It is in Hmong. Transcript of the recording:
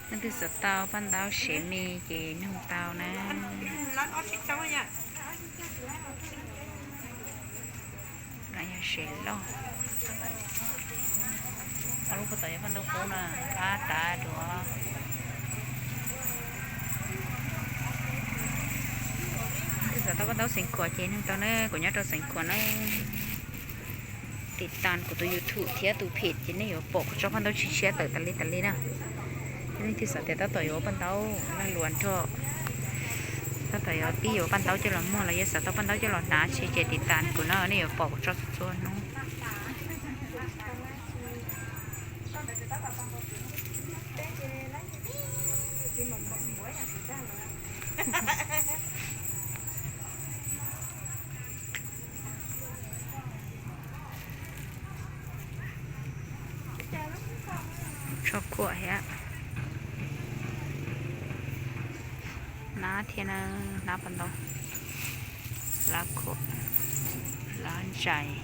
Leej twg xav tau paj ntaub sev me ces nug tau na. Yog sev loj. Ob lub puag tom yog paj ntaub qub na, qab tas duav. Leej twg xav tau paj ntaub xeev khuam ces nug tau na, kuv nyob rau xeev khuam na. Tiv tas kuv tus YouTube thiab tus page ces nej yuav pom kuv tso paj ntaub tshiab tshiab tawm tas li tas li na. Leej twg xav tias tab tom yuav ua paj ntaub lag luam nrog, tab tom yuav pib yuav paj ntaub coj los muag los yog xav tau paj ntaub coj los hnav tsis ces tiv tas kuv no nej yuav pom kuv tso txhua txhua hnub. Tsho khuam thiab. Hnab thiab na, hnab paj ntaub, lab khuam, lab ntsais.